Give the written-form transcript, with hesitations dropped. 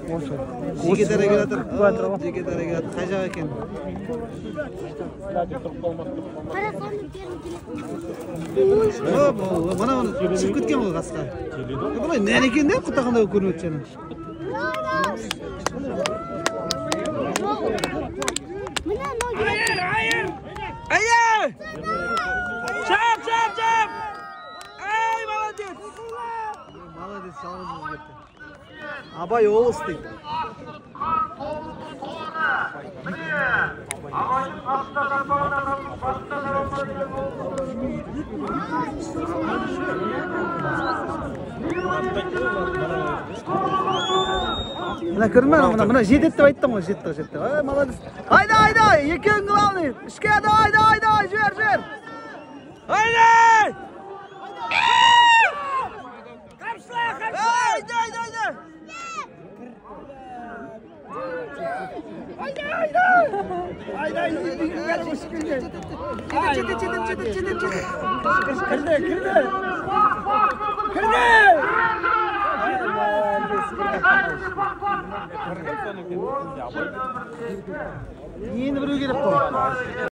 Жеке дара келатыр. Жеке дара келатыр. Қай жақ екен? Мына шығып кеткен ғой қасқа. Бұлай нәр екен де, құтағандай көрінеді жаңа. Айыр! Шап, шап, шап! Ай, молодец! Молодец, жалғыз кетті. Абай облыс дейді. Мына көрдің бе, мына жетеді деп айттым ғой, жетті, жетті. Ай, молодец. Айда, айда, екеуің главный. Ішке, давай, давай, давай, жібер, жібер. Айда! Қамшыла, қамшыла! Айда, айда, айда. Айда, айда. Айда, жетеді, жетеді, жетеді, жетеді, жетеді. Кірді, кірді. Кірді! Енді біреу керек қой.